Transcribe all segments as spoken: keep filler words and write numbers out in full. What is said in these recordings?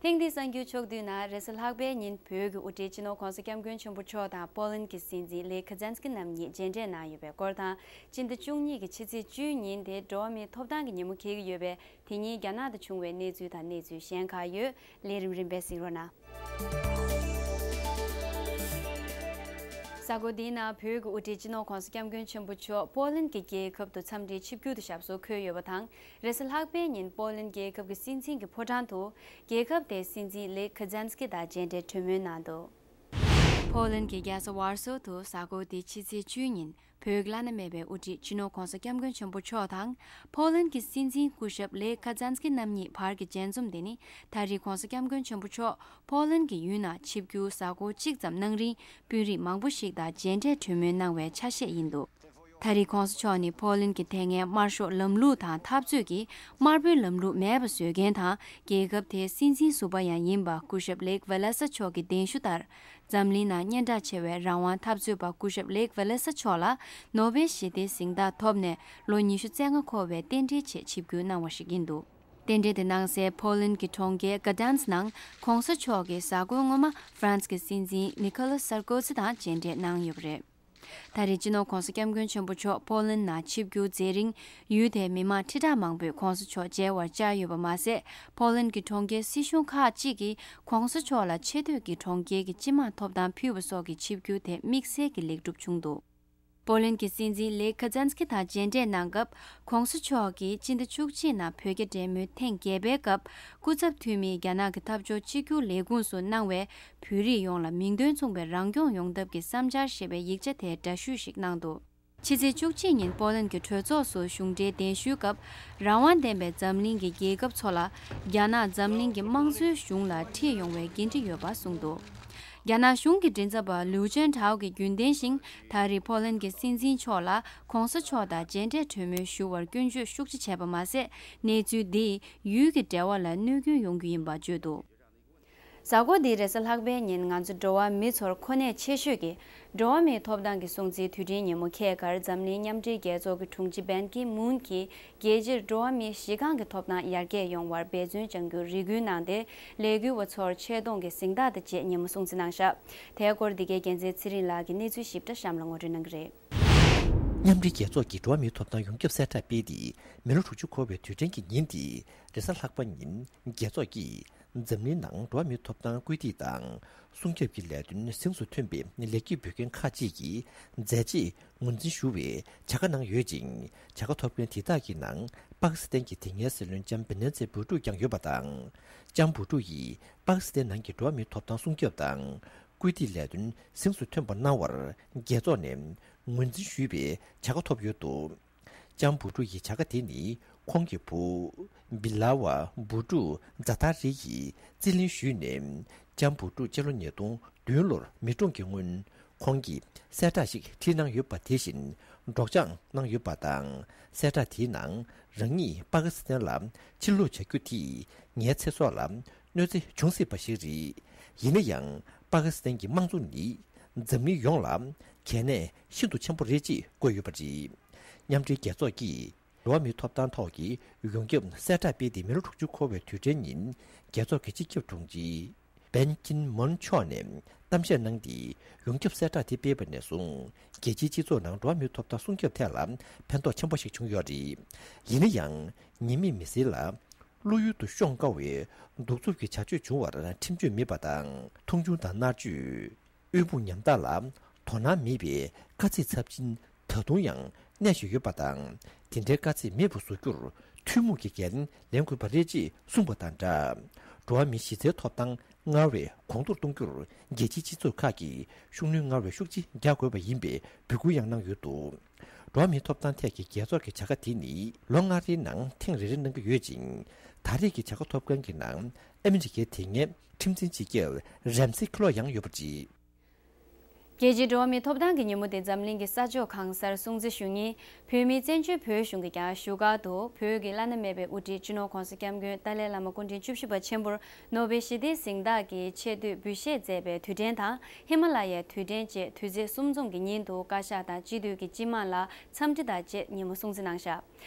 ཐེངས་འདིའི་གསར་འགྱུར་ཕྱོགས་བསྡུས་ནང་རེས་གཟའ་ལྷག་པའི་ཉིན་བོད་ཀྱི་དབུ་ཁྲིད་སྤྱི་ནོར་༧གོང་ས་༧སྐྱབས་མགོན་ཆེན་པོ་མཆོག་དང་པོ་ལན་གྱི་སྲིད་འཛིན་ལེག་ཁ་ཛན་སྐི་རྣམ་གཉིས་མཇལ་འཕྲད་གནང་ཡོད་པའི་སྐོར་དང་། སྤྱི་ཟླ་བཅུ་གཉིས་ཀྱི་ཕྱི་ཚེས་བཅུའི་ཉིན་དེ་འགྲོ་བ་མིའི་ཐོབ་ཐང་གི་ཉིན་མོ་འཁེལ་གྱི་ཡོད་པས། དེ་ཉིན་རྒྱ་ནག་ཏུ་བྱུང་བའི་གནས་ཚུལ་དང་གནས་ཚུལ་གཞན་ཁག་ཡོད། ལས་རིམ་རིམ་པས་གཟིགས་རོགས་གནང་། གཟའ་འཁོར་འདིའི་ནང་བོད་ཀྱི་དབུ་ཁྲིད་སྤྱི་ནོར་༧གོང་ས་༧སྐྱབས་མགོན་ཆེན་པོ་མཆོག་པོ་ལན་གྱི་རྒྱལ་ཁབ་ཏུ་འཚམས་འདྲིའི་ཆིབས་བསྒྱུར་དུ་ཞབས་སོར་འཁོད་ཡོད་པ་དང་། རེས་གཟའ་ལྷག་པའི་ཉིན་པོ་ལན་རྒྱལ་ཁབ་ཀྱི་སྲིད་འཛིན་གྱི་ཕོ་བྲང་དུ། རྒྱལ་ཁབ་དེའི་སྲིད་འཛིན་ལེག་ཁ་ཛན་སྐི་དང་མཇལ་འཕྲད་གྲོས་མོལ་གནང་འདུག་པོ་ལན་གྱི་རྒྱལ་ས་ཝར་སོ་དུ་གཟའ་འཁོར་འདིའི་ཕྱི་ཚེས་བཅུའི་ཉིན་བོད་ཀྱི་བླ་ན་མེད་པའི་དབུ་ཁྲིད་སྤྱི་ནོར་༧གོང་ས་༧སྐྱབས་མགོན་ཆེན་པོ་མཆོག་དང་། པོ་ལན་གྱི་སྲིད་འཛིན་སྐུ་ཞབས་ལེག་ཁ་ཛན་སྐི་རྣམ་གཉིས་བར་གྱི་མཇལ་འཛོམས་དེ་ནི། ད་རེས་༧གོང་ས་༧སྐྱབས་མགོན་ཆེན་པོ་མཆོག་པོ་ལན་གྱི་ཡུལ་ནང་ཆིབས་བསྒྱུར་གཟའ་འཁོར་གཅིག་ཙམ་གནང་རིང་། དཔོན་རིགས་མང་པོ་ཞིག་དང་མཇལ་འཕྲད་གྲོས་མོལ་གནང་བའི་ཆ་ཤས་ཡིན་འདུག་ད་རེས་༧གོང་ས་མཆོག་ནི་པོ་ལན་གྱི་དེ་སྔའི་དམར་ཤོག་ལམ་ལུགས་དང་འཐབ་རྩོད་ཀྱིས་དམར་པོའི་ལམ་ལུགས་མེད་པ་བཟོས་མཁན་དང་། རྒྱལ་ཁབ་དེའི་སྲིད་འཛིན་ཟུར་པ་ཡང་ཡིན་པ་སྐུ་ཞབས་ལེག་ཝེ་ལེ་ས་མཆོག་གི་གདན་ཞུ་ལྟར། འཛམ་གླིང་ནང་སྙན་གྲགས་ཆེ་བའི་རང་དབང་འཐབ་རྩོད་པ་སྐུ་ཞབས་ལེག་ཝེ་ལེ་ས་མཆོག་ལ་ནོ་བེལ་ཞི་བདེའི་གཟེངས་རྟགས་ཐོབ་ནས་ལོ་ཉི་ཤུ་རྩ་ལྔ་འཁོར་བའི་རྟེན་འབྲེལ་ཆེད་ཆིབས་བསྒྱུར་གནང་བ་ཞིག་ཡིན་འདུག་རྟེན་འབྲེལ་དེ་གནང་སའི་པོ་ལན་གྱི་གྲོང་ཁྱེར་གྷ་ཌན་སི་ནང་༧གོང་ས་མཆོག་གིས་གཟའ་འཁོར་སྔོན་མ་ཧྥ་རན་སི་གི་སྲིད་འཛིན་ནི་ཁོ་ལཱས་སར་ཀོ་ཟི་དང་མཇལ་འཕྲད་གནང་ཡོད་པ་རེད། ད་རེས་སྤྱི་ནོར་༧གོང་ས་༧སྐྱབས་མགོན་ཆེན་པོ་མཆོག་པོ་ལན་ནང་ཆིབས་བསྒྱུར་མཛད་རིང་། ཡུལ་དེའི་མི་མང་ཁྲི་ཕྲག་མང་པོས་༧གོང་ས་མཆོག་མཇལ་བར་བཅར་ཡོད་པ་མ་ཟད། པོ་ལན་གྱི་གྲོང་ཁྱེར་སྲིད་གཞུང་ཁག་ཅིག་གིས་༧གོང་ས་མཆོག་ལ་ཆེ་བསྟོད་ཀྱི་གྲོང་ཁྱེར་གྱི་སྤྱི་དམངས་ཐོབ་ཐང་ཕུལ་བ་སོགས་ཀྱི་ཆིབས་བསྒྱུར་དེ་དམིགས་བསལ་གྱི་ལེགས་གྲུབ་བྱུང་འདུག་པོ་ལན་གྱི་སྲིད་འཛིན་ལེག་ཁ་ཛན་སྐི་དང་མཇལ་འཕྲད་གནང་སྐབས། ༧གོང་ས་མཆོག་གིས་སྤྱི་ཟླ་བཅུ་གཅིག་ནང་བོད་རྒྱ་འབྲེལ་མོལ་ཐེངས་བརྒྱད་པའི་སྐབས། སྐུ་ཚབ་འཐུས་མིས་རྒྱ་ནག་གི་འཐབ་ཕྱོགས་གཅིག་གྱུར་ལས་ཁུངས་སུ་གནང་བའི། བོད་རིགས་ཡོངས་ལ་མིང་དོན་མཚུངས་པའི་རང་སྐྱོང་ཡོང་ཐབས་ཀྱི་བསམ་འཆར་ཞེས་པའི་ཡིག་ཆ་དེ་འདྲ་བཤུས་ཤིག་གནང་འདུག་ཕྱི་ཚེས་བཅུ་གཅིག་ཉིན་པོ་ལན་གྱི་གྲོས་ཚོགས་སུ་གཞུང་འབྲེལ་གདན་ཞུའི་སྐབས། རང་དབང་ལྡན་པའི་འཛམ་གླིང་གི་རྒྱལ་ཁབ་ཚོ་ལ། རྒྱ་ནག་འཛམ་གླིང་གི་དམངས་གཙོའི་གཞུང་ལ་ཁྲིད་ཡོང་བའི་འགན་འཁྲི་ཡོད་པ་གསུངས་འདུག་རྒྱ་ནག་གཞུང་གི་མགྲིན་ཚབ་པ་ལིའུ་ཅན་ཁྲའོ་གིས་རྒྱུན་ལྡན་བཞིན། ད་རེས་པོ་ལན་གྱི་སྲིད་འཛིན་མཆོག་ལ་༧གོང་ས་མཆོག་དང་མཇལ་འཕྲད་གྲོས་མོལ་ཞུ་བར་སྐྱོན་བརྗོད་ཤུགས་ཆེ་བྱས་པ་མ་ཟད། གནས་ཚུལ་འདིས་ཡུལ་གྱི་འབྲེལ་བ་ལ་གནོད་སྐྱོན་ཡོང་རྒྱུ་ཡིན་པ་བརྗོད་འདུག་གཟའ་འཁོར་འདིའི་རེས་གཟའ་ལྷག་པའི་ཉིན་ང་ཚོ་འགྲོ་བ་མི་ཚོར་གོ་གནས་ཆེ་ཤོས་ཀྱི་འགྲོ་བ་མིའི་ཐོབ་ཐང་གི་སྲུང་བརྩིའི་དུས་དྲན་ཉིན་མོ་ཁེལ་ཁར། འཛམ་གླིང་མཉམ་འབྲེལ་རྒྱལ་ཚོགས་ཀྱི་དྲུང་ཆེ་བན་ཀི་མུན་གྱིས་རྒྱལ་སྤྱིར་འགྲོ་བ་མིའི་གཞི་རྐང་གི་ཐོབ་ཐང་ཡར་རྒྱས་ཡོང་བར་འབད་བརྩོན་བྱ་རྒྱུར་རེ་སྐུལ་གནང་སྟེ། ལས་འགུལ་བ་ཚོར་ཆེ་མཐོང་གི་གཟེངས་རྟགས་དང་བཅས་ཉིན་མོ་སྲུང་བརྩི་གནང་བཞག་དེའི་སྐོར་འདི་གའི་རྒྱལ་མཚན་ཚེ་རིང་ལགས་ཀྱིས་གནས་ཚུལ་ཞིབ་ཕྲ་གཤམ་ལ་ངོ་སྤྲོད་གནང་གི་རེད། མཉམ་འབྲེལ་རྒྱལ་ཚོགས་ཀྱི་འགྲོ་བ་མིའི་ཐོབ་ཐང་ཡོངས་ཁྱབ་གསལ་བསྒྲགས་སྤེལ་ཏེ། མི་ལོ་དྲུག་ཅུ་འཁོར་བའི་དུས་དྲན་གྱི་ཉིན་འདི་རེས་གཟའ་ལྷག་པ་ཉིན་རྒྱལ་ཚོགས་ཀྱིས་འཛམ་གླིང་ནང་འགྲོ་བ་མིའི་ཐོབ་ཐང་སྐུལ་འདེད་དང་སྲུང་སྐྱོབ་ཀྱི་ལས་དོན་གཟེངས་སུ་ཐོན་པའི་ལེགས་སྐྱེས་འབུལ་མཁན་ཁག་ཅིག་གི་མཛད་རྗེས་ངོས་འཛིན་ཞུ་བའི་བྱ་དགའ་གནང་ཡོད་ཅིང་། བྱ་དགའ་ཐོབ་མཁན་དེ་དག་གི་ནང་པ་ཀི་སི་ཐན་གྱི་དེ་སྔའི་སྲིད་བློན་ལྕམ་བི་ནན་ཛི་བྷུ་ཊོ་ཀྱང་ཡོད་པ་དང་། ལྕམ་བྷུ་ཊོ་ཡིས་པ་ཀི་སི་ཐན་ནང་གི་འགྲོ་བ་མིའི་ཐོབ་ཐང་སྲུང་སྐྱོབ་དང་སྐུལ་འདེད་ལས་དོན་གཟེངས་སུ་ཐོན་པ་གནང་བར་རྒྱལ་ཚོགས་ནས་ངོས་འཛིན་ཞུས་པའི་བྱ་དགའ་ཐོབ་ཡོད་འདུག་ལྕམ་བྷུ་ཊོ་ཡི་བྱ་དགའ་དེ་ནི་ཁོང་གི་བུ་བི་ལ་ཝ་བྷུ་ཊོ་ཛ་ཐ་རི་ཡིས་རྩིས་ལེན་ཞུས་ནས། ལྕམ་བྷུ་ཊོ་སྤྱི་ལོ་ཉིས་སྟོང་བདུན་ལོར་མི་གྲོངས་ཀྱི་སྔོན། ཁོང་གིས་གསལ་བསྒྲགས་ཤིག་བྲིས་གནང་ཡོད་པ་དེ་བཞིན་སྒྲོག་སྦྱང་གནང་ཡོད་པ་དང་། གསལ་བསྒྲགས་དེའི་ནང་རང་ཉིད་པ་ཀི་སི་ཐན་ལ་ཕྱིར་ལོག་བྱ་རྒྱུ་དེས་ངའི་ཚེ་སྲོག་ལ་གནོད་འཚེ་འབྱུང་སྲིད་པ་ཞིག་རེད། ཡིན་ན་ཡང་པ་ཀི་སི་ཐན་གྱི་དམངས་གཙོ་ནི་འཛམ་གླིང་ཡོངས་ལ་གལ་གནད་ཤིན་ཏུ་ཆེན་པོ་རེད་ཅེས་བཀོད་ཡོད་པ་རེད། མཉམ་འབྲེལ་རྒྱལ་ཚོགས་ཀྱིས་འགྲོ་བ་མིའི་ཐོབ་ཐང་ཐོག་གི་ཡོངས་ཁྱབ་གསལ་བསྒྲགས་སྤེལ་ཏེ། མི་ལོ་དྲུག་ཅུ་འཁོར་བའི་དུས་དྲན་ཉིན་རྒྱལ་ཚོགས་ཀྱི་སྤྱི་ཁྱབ་དྲུང་ཆེ་བན་ཀིན་མོན་མཆོག་ནས་གཏམ་བཤད་གནང་སྟེ། ཡོངས་ཁྱབ་གསལ་བསྒྲགས་དེ་སྤེལ་བ་ནས་བཟུང་རྒྱལ་སྤྱིའི་སྤྱི་ཚོགས་ནང་འགྲོ་བ་མིའི་ཐོབ་ཐང་སྲུང་སྐྱོབ་ཐད་ལ་ཕན་ཐོགས་ཆེན་པོ་ཞིག་བྱུང་ཡོད་རེད། ཡིན་ན་ཡང་ཉེས་མེད་མི་སེར་ལ་བློ་ཡུལ་དུ་ཤོང་དཀའ་བའི་གདུག་རྩུབ་ཀྱི་བྱ་སྤྱོད་བྱུང་བར་ཁྲིམས་གཅོད་མེད་པ་དང་། མཐོང་ཆུང་དང་མནར་གཅོད། དབུལ་ཕོངས་ཉམ་ཐག་ལ་དོ་སྣང་མེད་པའི་དཀའ་ཚེགས་ཚབས་ཆེན་ད་དུང་ཡང་གནས་བཞིན་ཡོད་པ་དང་། དེ་འདྲའི་དཀའ་ཚེགས་མེད་པར་བཟོ་རྒྱུར་ཐུན་མོང་གི་འགན་ལེན་དགོས་པ་རེད་ཅེས་གསུངས་པ་དང་སྦྲགས། འགྲོ་བ་མིའི་གཞི་རྩའི་ཐོབ་ཐང་སྔར་བས་གོང་མཐོར་གཏོང་རྒྱུར་རྒྱལ་སྤྱིའི་སྤྱི་ཚོགས་ཁག་གིས་ཤུགས་སྣོན་སྔར་བས་ཤུགས་ཆེ་རྒྱག་དགོས་པ་ཡིན་པའི་འབོད་སྐུལ་ཡང་གནང་ཡོད་འདུག་འགྲོ་བ་མིའི་ཐོབ་ཐང་ཐད་ཀྱི་རྒྱལ་ཚོགས་ཀྱི་བྱ་དགའ་དེ་ནི་ལོ་ལྔ་རེའི་ནང་ཐེངས་རེ་རེ་གནང་གི་ཡོད་ཅིང་། ད་རེས་ཀྱི་བྱ་དགའ་ཐོབ་མཁན་གྱི་ནང་ཨ་མི་རི་ཀའི་དེ་སྔའི་ཁྲིམས་འཛིན་སྤྱི་ཁྱབ་རེམ་སི་ཁི་ལོ་ཡང་ཡོད་པ་རེད། རྒྱལ་སྤྱིའི་འགྲོ་བ་མིའི་ཐོབ་ཐང་གི་ཉིན་མོ་དེ་འཛམ་གླིང་གི་ས་ཕྱོགས་གང་སར་སྲུང་བརྩི་ཞུ་མཁན་བོད་མིའི་བཙན་བྱོལ་བོད་གཞུང་གིས་ཀྱང་བཞུགས་སྒར་དུ་བོད་ཀྱི་བླ་ན་མེད་པའི་དབུ་ཁྲིད་སྤྱི་ནོར་༧གོང་ས་༧སྐྱབས་མགོན་ཏཱ་ལའི་བླ་མ་སྐུ་ཕྲེང་བཅུ་བཞི་པ་ཆེན་པོར་ནོ་བེལ་ཞི་བདེའི་གཟེངས་རྟགས་ཀྱི་ཆེ་བསྟོད་འབུལ་བཞེས་མཛད་པའི་དུས་དྲན་དང་། ཧི་མ་ལ་ཡའི་དུས་དྲན་བཅས་དུས་ཚོད་གསུམ་འཛོམས་ཀྱི་ཉིན་དུ་བཀའ་ཤག་དང་སྤྱི་འཐུས་ཀྱི་སྤྱི་དམངས་ལ་འཚམས་འདྲི་དང་བཅས་ཉིན་མོ་སྲུང་བརྩི་གནང་བཞག་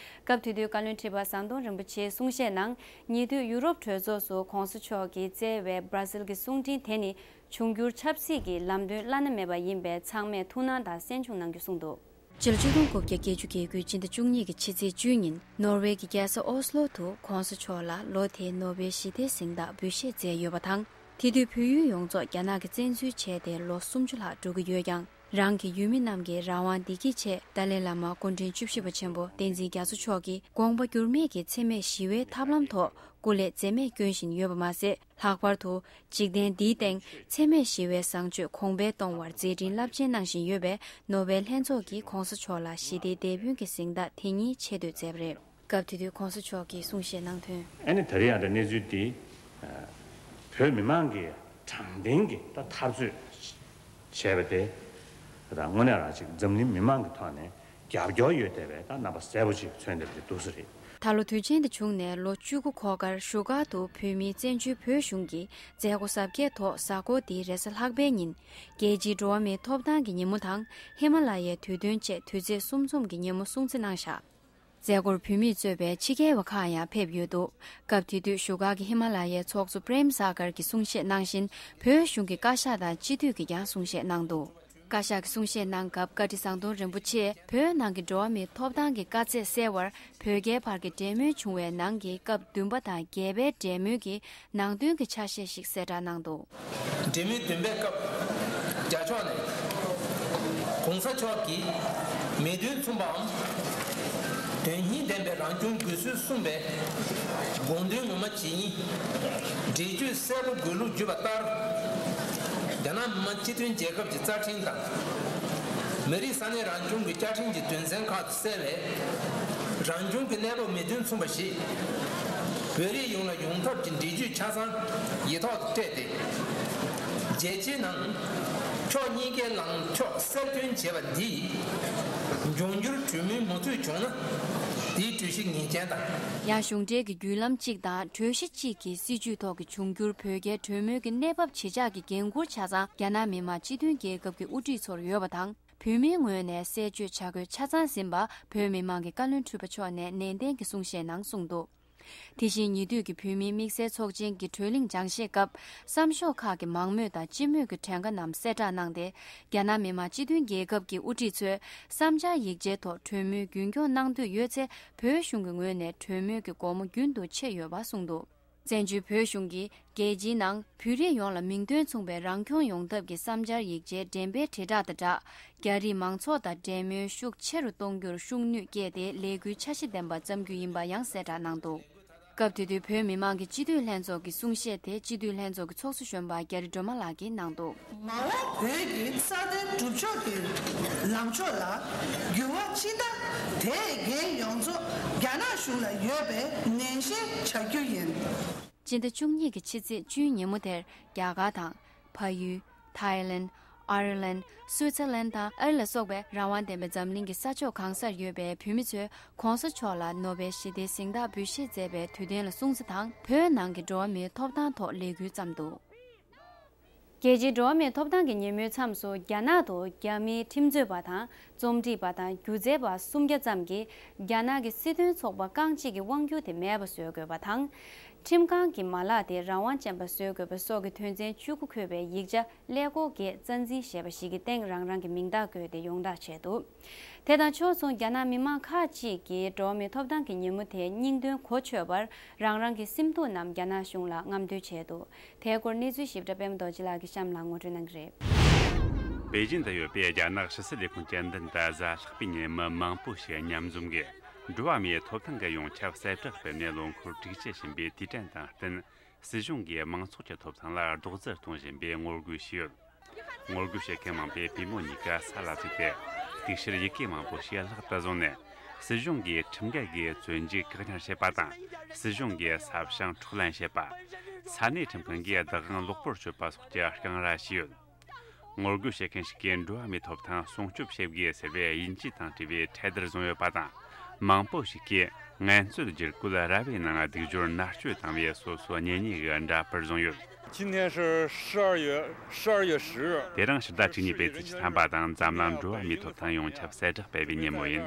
སྐབས་དེ་དུས་བཀའ་བློན་ཁྲི་པ་ཟམ་གདོང་རིན་པོ་ཆེའི་གསུང་བཤད་ནང་། ཉེ་དུས་ཡུ་རོབ་གྲོས་ཚོགས་སུ་གོང་ས་མཆོག་གིས་བསྩལ་བའི་སྦྲ་སིལ་གྱི་གསུང་འཕྲིན་དེ་ནི་འབྱུང་འགྱུར་ཆབ་སྲིད་ཀྱི་ལམ་སྟོན་བླ་ན་མེད་པ་ཡིན་པས་ཚང་མས་ཐུགས་སྣང་དང་གསན་སྦྱོང་གནང་རྒྱུ་གསུངས་འདུག་སྤྱི་ལོ་ཆིག་སྟོང་དགུ་བརྒྱ་བརྒྱད་ཅུ་གྱ་དགུ་སྤྱི་ཟླ་བཅུ་གཉིས་ཀྱི་ཕྱི་ཚེས་བཅུ་ཉིན་ནོར་ཝེ་གྱི་རྒྱལ་ས་ཨོ་སི་ལོ་དུ་གོང་ས་མཆོག་ལ་ལོ་དེའི་ནོ་བེལ་ཞི་བདེའི་གཟེངས་རྟགས་འབུལ་བཞེས་མཛད་ཡོད་པ་དང་། དེ་དུས་བོད་ཡུལ་ཡོངས་རྫོགས་རྒྱ་ནག་གིས་བཙན་འཛུལ་བྱས་ཏེ་ལོ་སུམ་ཅུ་ལྷག་འགྲོ་གི་ཡོད་ཀྱང་། རང་གི་ཡུལ་མི་རྣམས་ཀྱི་རང་དབང་བདེ་སྐྱིད་ཆེད་ཏཱ་ལའི་བླ་མ་སྐུ་ཕྲེང་བཅུ་བཞི་པ་ཆེན་པོ་བསྟན་འཛིན་རྒྱ་མཚོ་མཆོག་གིས་དགོངས་པ་འགྱུར་མེད་ཀྱི་འཚེ་མེད་ཞི་བའི་ཐབས་ལམ་ཐོག་སྐུ་ལས་འཛེམས་མེད་སྐྱོན་བཞིན་ཡོད་པ་མ་ཟད། ལྷག་པར་དུ་འཇིག་རྟེན་འདིའི་སྟེང་འཚེ་མེད་ཞི་བའི་བཟང་སྤྱོད་གོང་འཕེལ་གཏོང་བར་མཛད་འཕྲིན་རླབས་ཆེན་གནང་བཞིན་ཡོད་པས། ནོ་བེལ་ལྷན་ཚོགས་ཀྱིས་གོང་ས་མཆོག་ལ་ཞི་བདེའི་དེད་དཔོན་གྱི་གཟེངས་རྟགས་དེ་ཉིད་ཆེ་བསྟོད་མཛད་པ་རེད། སྐབས་དེ་དུས་གོང་ས་མཆོག་གིས་གསུང་བཤད་གནང་དོན། ཨ་ནི་ད་རེས་ཡང་ད་གནས་ཚུལ་འདི་བོད་མི་མང་གིས་དྲང་བདེན་གྱི་ད་འཐབ་རྩོད་བྱས་པ་དེ་ད་དངོས་གནས་རང་ཅིག་འཛམ་གླིང་མི་མང་གི་ཐོག་ནས་རྒྱབ་སྐྱོར་ཡོད་བསྡད་པའི་ད་རྣམ་པ་གསལ་པོ་ཅིག་མཚོན་བསྡད་པ་དེ་འདུག་ས་རེད། ད་ལོ་དུས་ཆེན་དེ་བྱུང་ནས་ལོ་བཅུ་དགུ་འཁོར་ཁར་བཞུགས་སྒར་དུ་བོད་མིའི་བཙན་བྱོལ་བོད་གཞུང་གི་མཛད་སྒོ་གཟབ་རྒྱས་ཐོག་གཟའ་འཁོར་འདིའི་རེས་གཟའ་ལྷག་པའི་ཉིན་རྒྱལ་སྤྱིའི་འགྲོ་བ་མིའི་ཐོབ་ཐང་གི་ཉིན་མོ་དང་ཧི་མ་ལ་ཡའི་དུས་སྟོན་བཅས་དུས་ཚེས་གསུམ་འཛོམས་ཀྱི་ཉིན་མོ་སྲུང་བརྩི་གནང་བཞག་མཛད་སྒོར་བོད་མིས་གཙོས་པའི་ཕྱི་རྒྱལ་བ་ཁག་ཡང་ཕེབས་ཡོད་འདུག་སྐབས་དེ་དུས་བཞུགས་སྒར་གྱི་ཧི་མ་ལ་ཡའི་ཚོགས་གཙོ་པྲེམ་སཱ་གར་གྱིས་གསུང་བཤད་གནང་བཞིན། བོད་གཞུང་གི་བཀའ་ཤག་དང་སྤྱི་འཐུས་ཀྱིས་ཀྱང་གསུང་བཤད་གནང་འདུག་བཀའ་ཤག་གིས་གསུང་བཤད་གནང་སྐབས་བཀའ་ཁྲི་ཟམ་གདོང་རིན་པོ་ཆེས་བོད་ནང་གི་འགྲོ་བ་མིའི་ཐོབ་ཐང་གི་དཀའ་ཚེགས་སེལ་བར་བོད་རྒྱའི་བར་གྱི་འབྲེལ་མོལ་བྱུང་བའི་ནང་གི་སྐབས་བདུན་པ་དང་བརྒྱད་པའི་འབྲེལ་མོལ་གྱི་ནང་དོན་གྱི་ཆ་ཤས་ཤིག་གསལ་བསྒྲགས་གནང་འདུག་འབྲེལ་མོལ་བདུན་པའི་སྐབས་རྒྱ་ཕྱོགས་ནས་༸གོང་ས་མཆོག་གིས་མི་དོན་མཚུངས་པའམ་དོན་སྙིང་ལྡན་པའི་རང་སྐྱོང་དགོས་ཚུལ་གསུངས་པའི་དགོངས་དོན་ངོ་མ་ཇི་ཡིན་འགྲེལ་བརྗོད་གསལ་པོ་དགོས་ལུགས་བརྗོད་པ་ལྟར། རྒྱ་ནག་མི་དམངས་སྤྱི་མཐུན་རྒྱལ་ཁབ་ཀྱི་རྩ་ཁྲིམས་དང་། མི་རིགས་ས་གནས་རང་སྐྱོང་གི་བཅའ་ཁྲིམས་ཀྱི་དོན་ཚན་ཁག་ཏུ་གསལ་བའི་རང་སྐྱོང་གི་གནས་བབ་མི་དོན་མཚུངས་པ་ཞིག་བོད་རིགས་ཡོངས་ལ་ཡོང་ཐབས་ཀྱི་འགྲེལ་བརྗོད་ཆ་ཚང་ཡིག་ཐོག་ཏུ་སྤྲད་དེ། རྒྱལ་སྤྱིའི་ནང་ཕྱོགས་གཉིས་ཀའི་ལངས་ཕྱོགས་གསལ་སྟོན་བྱས་པ་འདིས་འབྱུང་འགྱུར་གྲོས་མོལ་མུ་མཐུད་བྱུང་ན་དེའི་གྲོས་གཞི་ངེས་ཅན་དང་། ཡང་གཞུང་འབྲེལ་གྱི་བརྒྱུད་ལམ་གཅིག་དང་གྲོས་གཞི་གཅིག་གི་སྲིད་ཇུས་ཐོག་གི་འབྱུང་འགྱུར་བོད་རྒྱའི་གྲོས་མོལ་གྱི་གནས་བབ་ཇི་ཆགས་ཀྱི་འགན་འཁུར་ཆ་ཚང་རྒྱ་ནག་མི་དམངས་སྤྱི་མཐུན་རྒྱལ་ཁབ་ཀྱི་དབུ་ཁྲིད་ཚོར་ཡོད་པ་དང་། བོད་མིའི་ངོས་ནས་གསལ་བརྗོད་བྱ་དགོས་ཆ་ཚང་ཟིན་པ་བོད་མི་མང་གི་བཀའ་བློན་ཁྲི་པ་མཆོག་ནས་ནན་ཏན་གྱིས་གསུང་བཤད་ནང་གསུངས་འདུག་དེ་བཞིན་ཉེ་དུས་ཀྱི་བོད་མིའི་དམིགས་བསལ་ཚོགས་ཆེན་གྱི་གྲོས་གླེང་སྦྱང་བཤད་སྐབས་བསམ་ཤོག་ཁག་གི་མང་མོས་དང་སྤྱི་མོས་ཀྱི་གྲངས་ཀ་རྣམས་གསལ་བསྒྲགས་གནང་སྟེ། རྒྱ་ནག་མི་དམངས་སྤྱི་མཐུན་རྒྱལ་ཁབ་ཀྱི་དབུ་ཁྲིད་ཚོས་བསམ་འཆར་ཡིག་ཆའི་ཐོག་གྲོས་མོལ་རྒྱུན་འཁྱོངས་གནང་འདོད་ཡོད་ཚེ། བོད་གཞུང་གི་ངོས་ནས་གྲོས་མོལ་གྱི་སྒོ་མོ་རྒྱུན་དུ་ཕྱེ་ཡོད་པ་གསུངས་འདུག་བཙན་བྱོལ་བོད་གཞུང་གིས་རྒྱལ་སྤྱིའི་ནང་བོད་རིགས་ཡོངས་ལ་མིང་དོན་མཚུངས་པའི་རང་སྐྱོང་ཡོང་ཐབས་ཀྱི་བསམ་འཆར་ཡིག་ཆའི་འགྲེམས་སྤེལ་དྲིལ་བསྒྲགས་དང་སྦྲགས། རྒྱ་རིགས་མང་ཚོགས་དང་འབྲེལ་མོལ་ཤུགས་ཆེ་རུ་གཏོང་རྒྱུར་ཤུགས་སྣོན་བསྐྱེད་དེ་ལས་འགུལ་འཆར་གཞི་ལྡན་པ་བརྩམ་རྒྱུ་ཡིན་པ་ཡང་གསལ་བསྒྲགས་གནང་འདུག་སྐབས་དེ་དུས་བོད་མི་མང་གི་སྤྱི་འཐུས་ལྷན་ཚོགས་ཀྱི་གསུང་བཤད་དེ་སྤྱི་འཐུས་ལྷན་ཚོགས་ཀྱི་ཚོགས་གཙོ་གཞོན་པ་རྒྱ་རི་སྒྲོལ་མ་ལགས་ཀྱིས་གནང་འདུག་མ་འོངས་བོད་ཀྱི་རྩ་དོན་སྒྲུབ་ཕྱོགས་ཀྱི་ལངས་ཕྱོགས་ལ་འགྱུར་བ་ཕྱིན་ན། དེའི་འགན་ཡོངས་རྫོགས་རྒྱ་ནག་གཞུང་ལ་ཡོད་པའི་ནན་བཤད་བྱ་རྒྱུ་ཡིན། སྤྱི་ཟླ་བཅུ་གཉིས་ཀྱི་ཕྱི་ཚེས་བཅུའི་ཉིན་མོ་དེར་རྒྱ་གར་དང་། ཕ་ཡུལ། ཐའི་ལེན། ཨའི་ལན། སུའུ་ཙེར་ལན་དང་ཨ་རི་ལ་སོགས་པའི་རང་དབང་ལྡན་པའི་འཛམ་གླིང་གི་ས་ཕྱོགས་གང་སར་ཡོད་པའི་བོད་མི་ཚོས་གོང་ས་མཆོག་ལ་ནོ་བེལ་ཞི་བདེའི་གཟེངས་རྟགས་འབུལ་བཞེས་མཛད་པའི་དུས་སྟོན་ལ་སྲུང་བརྩི་དང་། བོད་ནང་གི་འགྲོ་བ་མིའི་ཐོབ་ཐང་ཐོག་ལས་འགུལ་བརྩམས་འདུག་རྒྱལ་སྤྱིའི་འགྲོ་བ་མིའི་ཐོབ་ཐང་གི་ཉིན་མོའི་མཚམས་སུ། རྒྱ་ནག་ཏུ་རྒྱ་མིའི་ཁྲིམས་རྩོད་པ་དང་། རྩོམ་སྒྲིག་པ་དང་སྒྱུ་རྩལ་པ་སུམ་བརྒྱ་ཙམ་གྱིས་རྒྱ་ནག་གི་སྲིད་དོན་ཚོགས་པ་རྐང་གཅིག་གི་དབང་སྒྱུར་དེ་མེད་པ་བཟོ་དགོས་པ་དང་། ཁྲིམས་ཁང་གི་མ་ལག་དེ་རང་དབང་ཅན་པ་བཟོ་དགོས་པ་སོགས་ཀྱི་དོན་ཚན་བཅུ་དགུ་འཁོད་པའི་ཡིག་ཆ་ཀླད་ཀོར་བརྒྱད་རྩ་འཛིན་ཞེས་པ་ཞིག་གི་སྟེང་རང་རང་གི་མིང་རྟགས་བཀོད་དེ་ཡོངས་བསྒྲགས་བྱས་འདུག་དེ་དང་ཕྱོགས་མཚུངས། རྒྱ་ནག་མི་མང་ཁག་ཅིག་གིས་འགྲོ་བ་མིའི་ཐོབ་ཐང་གི་ཉིན་མོ་དེའི་སྙིང་དོན་གོ་ཆོད་པར་རང་རང་གི་སེམས་སྡུག་རྣམས་རྒྱ་ནག་གཞུང་ལ་རྔམ་སྟོན་བྱས་འདུག་དེའི་སྐོར་གནས་ཚུལ་ཞིབ་ཕྲ་པད་མ་རྡོ་རྗེ་ལགས་ཀྱིས་གཤམ་ལ་ངོ་སྤྲོད་གནང་གི་རེད། པེ་ཅིན་དུ་ཡོད་པའི་རྒྱ་ནག་ཕྱི་སྲིད་ལས་ཁུངས་ཀྱི་མདུན་དུ་གཟའ་ལྷག་པའི་ཉིན་མི་མང་པོ་ཞིག་མཉམ་འཛོམས་ཀྱིས། འགྲོ་བ་མིའི་ཐོབ་ཐང་གི་ཡོངས་ཁྱབ་གསལ་བསྒྲགས་སྤེལ་ནས་ལོ་འཁོར་དྲུག་ཅུ་ཕྱིན་པའི་དུས་དྲན་དང་བསྟུན། སྲིད་གཞུང་གིས་མང་ཚོགས་ཀྱི་ཐོབ་ཐང་ལ་རྡོག་རྫིས་གཏོང་བཞིན་པའི་ངོ་རྒོལ་བྱས་ཡོད། ངོ་རྒོལ་བྱེད་མཁན་མང་པོས་པུས་མོ་གཉིས་ཀ་ས་ལ་བཙུགས་ཏེ། གཏུག་བཤེར་ཡི་གེ་མང་པོ་ཞིག་ལག་ཏུ་བཟུང་ནས། སྲིད་གཞུང་གིས་ཁྲིམས་འགལ་གྱི་བཙོན་འཇུག་བཀག་ཉར་བྱས་པ་དང་། སྲིད་གཞུང་གིས་ས་ཞིང་འཕྲོག་ལེན་བྱས་པ། ས་གནས་ཁྲིམས་ཁང་གིས་བདག་དབང་ལོག་པར་སྤྱོད་པ་སོགས་ཀྱི་རྐང་ར་བྱས་ཡོད། ངོ་རྒོལ་བྱེད་མཁན་ཞིག་གིས་འགྲོ་བ་མིའི་ཐོབ་ཐང་སྲུང་སྐྱོབ་བྱེད་དགོས་ཟེར་བའི་དབྱིན་ཇི་དང་བྲིས་པའི་ཁྲལ་དར་བཟུང་ཡོད་པ་དང་། མང་པོ་ཞིག་གིས་ངལ་རྩོལ་བསྒྱུར་བཀོད་ར་བའི་ནང་སྡིག་སྦྱོར་མནར་གཅོད་བཏང་བའི་སོ་སོ་གཉེན་ཉེ་གི་འདྲ་པར་བཟུང་ཡོད། 今天是十二月十二月十日。དེ་རིང་ཕྱི་ཟླ་བཅུ་གཉིས་པའི་ཚེས་བཅུ་ཐམ་པ་དང་འཛམ་གླིང་འགྲོ་བ་མིའི་ཐོབ་ཐང་ཡོངས་ཁྱབ་གསལ་བསྒྲགས་སྤེལ་བའི་ཉིན་མོ་ཡིན།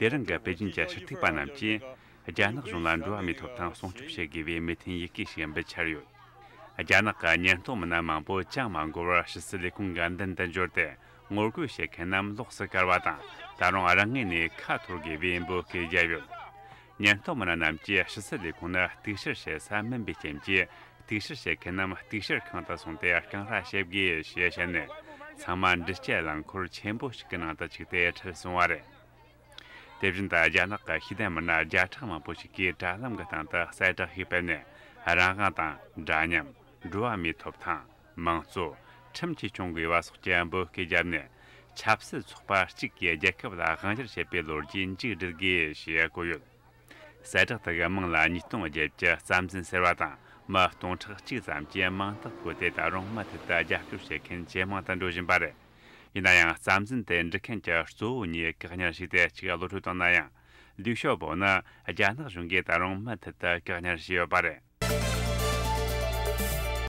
དེ་རིང་གི་པེ་ཅིན་གྱི་ཕྱི་ཐུག་པ་རྣམས་ཀྱིས། རྒྱ་ནག་གཞུང་ལ་འགྲོ་བ་མིའི་ཐོབ་ཐང་སྲུང་སྐྱོབ་བྱེད་དགོས་པའི་མོས་མཐུན་ཡི་གེ་ཞིག་འབུལ་འཆར་ཡོད། རྒྱ་ནག་གི་ཉེན་རྟོག་མི་སྣ་མང་པོ་ཅང་མ་འགོར་བར་ཕྱི་སྲིད་ལས་ཁུངས་ཀྱི་མདུན་དུ་འབྱོར་ཏེ། ངོ་རྒོལ་བྱེད་མཁན་རྣམས་ལོགས་སུ་བཀར་བ་དང་། ད་རུང་རང་ངོས་ནས་ཁ་འཐོར་དགོས་པའི་འབོད་སྐུལ་བརྒྱབ་ཡོད། ཉེན་རྟོག་མི་སྣ་རྣམས་ཀྱིས་ཕྱི་སྲིད་ལས་ཁུངས་ནི་གཏུག་བཤེར་བྱེད་ས་མིན་པའི་རྐྱེན་གྱིས། གཏུག་བཤེར་བྱེད་མཁན་རྣམས་གཏུག་བཤེར་ཁང་དུ་སོང་སྟེ་རྐང་ལྷ་བཤེར་དགོས་ཞེས་བཤད་ནས། ཚང་མ་འདྲི་སྐྱེལ་རླངས་འཁོར་ཆེན་པོ་ཞིག་གི་ནང་དུ་བཅུག་སྟེ་ཁྲིད་སོང་བ་རེད། དེ་བཞིན་དུ་རྒྱ་ནག་གི་ཤེས་ལྡན་མི་སྣ་བརྒྱ་ཕྲག་མང་པོ་ཞིག་གིས་དྲ་ལམ་གྱི་སྟེང་དུ་གསལ་བསྒྲགས་ཤིག་སྤེལ་ནས། རང་དབང་དང་འདྲ་མཉམ། འགྲོ་བ་མིའི་ཐོབ་ཐང་། མང་གཙོ། ཁྲིམས་ཀྱིས་སྐྱོང་དགོས་པ་སོགས་ཀྱི་འབོད་སྐུལ་བརྒྱབ་ནས། ཆབ་སྲིད་ཚོགས་པ་གཅིག་གིས་རྒྱལ་ཁབ་ལ་དབང་སྒྱུར་བྱེད་པའི་ལོ་རྒྱུས་མཇུག་སྒྲིལ་དགོས་ཞེས་བཀོད་ཡོད། གསལ་བསྒྲགས་དེ་གི་མིང་ལ་ཉིས་སྟོང་བརྒྱད་ཀྱི་རྩ་འཛིན་ཟེར་བ་དང་། མི་སྟོང་ཕྲག་གཅིག་ཙམ་གྱིས་མིང་རྟགས་བཀོད་དེ། ད་རུང་མུ་མཐུད་དུ་རྒྱབ་སྐྱོར་བྱེད་མཁན་ཇེ་མང་དུ་འགྲོ་བཞིན་པ་རེད། ཡིན་ན་ཡང་། རྩ་འཛིན་དེ་འབྲི་མཁན་གྱི་གཙོ་བོ་གཉིས་བཀག་ཉར་བྱས་ཏེ། གཅིག་གློད་གྲོལ་བཏང་ན་ཡང་། ལིའུ་ཞའོ་པོ་ནི་རྒྱ་ནག་གཞུང་གིས་ད་རུང་མུ་མཐུད་དུ་བཀག་ཉར་བྱས་ཡོད་པ་རེད།